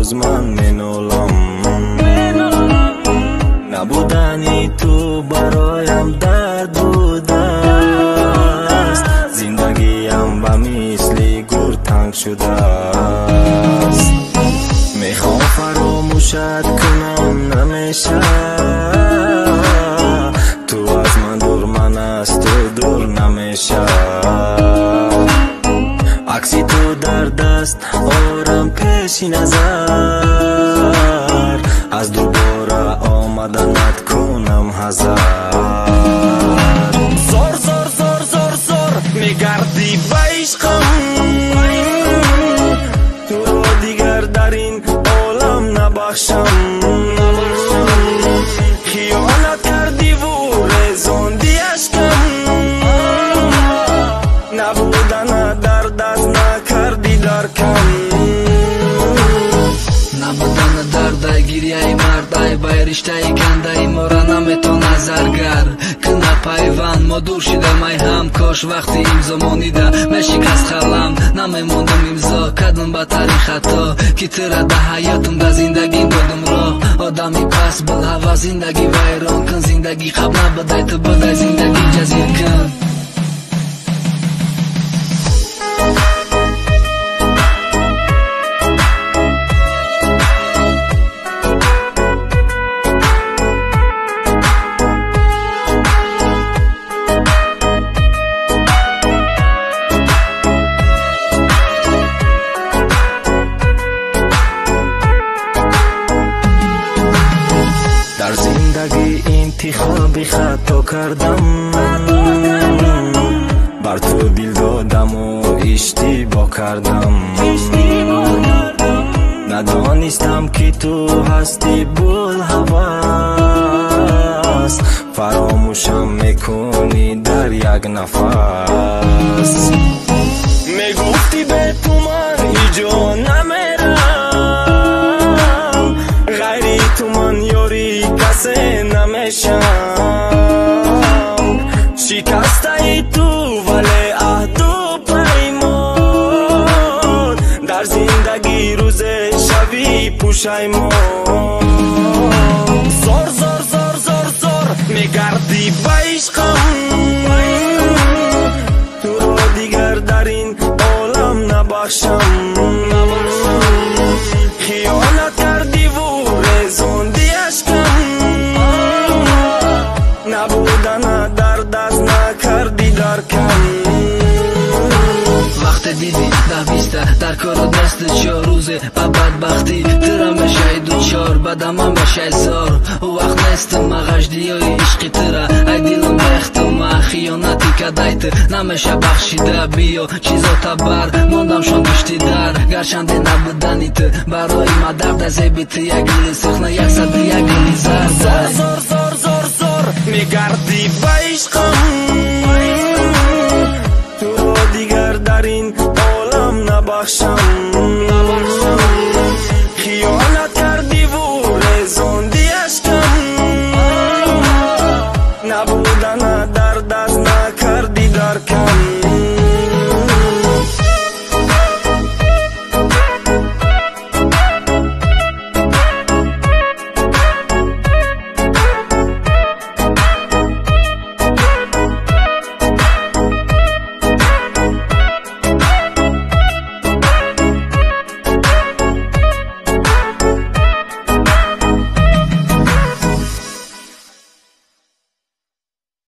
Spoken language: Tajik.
рӯз ман менолам. Набудани ту бароям дард будааст, зиндагиам ба мисли гур танг шудааст. Мехоҳам фаромӯшат кунам, намешавад. Ту аз ман дур, ман аз ту дур намешавад. Акси ту дар даст орам пеши назар, аз дубора омаданат кунам ҳазар. Зор зор зор зор зор мегардӣ ба ишқам, туро дигар дар ин олам набахшам. Хиёнат кардиву резондӣ ашкам, набудана дар даст накардӣ даркам. Набудана дардай гирьяи мардай, бай риштаи кандаи мора наметона заргар. Кина пайванд мо дур шидам ай ҳам, кош вақти имзо монида мешикаст халам. Намемондам имзо кардам ба тари хато, ки тура да ҳаётам да зиндагӣ додам роҳ. Одами паст булҳава зиндагӣ вайрон кун, зиндагӣ қабл набудай ту будай зиндагӣ ҷазир кун. Дар зиндагӣ интихоби хато кардам, бар ту дил додаму иштибоҳ кардам. Надонистам ки ту ҳастӣ булҳавас, фаромӯшам мекунӣ дар як нафас. Мегуфтӣ бе ту ман ҳеҷ ҷо намерам, ғайри ту ман ёри касе намешам. Шикастаи ту вале аҳду паймон, дар зиндагӣ рӯзе шавӣ пушаймон. Зор зор зор зор зор мегардӣ ба ишқам, туро дигар дар ин олам набахшам. Хиёнат кардиву резондӣ ашкам, набудана дар даст накардӣ даркам. Вақте дидӣ даҳ биста дар корот нести чор рӯзе ба бадбахтӣ тура мешавӣ дучор, бадама мешавӣ зор. Ӯ вақт нестам ма ғаждиёи ишқи тура, ай дилам рехтам ма хиёнати кадай ту намеша бахшида. Биё чизота бар мондам шон гишти дар, гарчанде набудани ту барои ма дарда. Зеби ту як гули сухна, яксаду як гули зарда. Зор зор зор зор зор мегардӣ ба ишқам, туро дигар дар ин олам набахшам.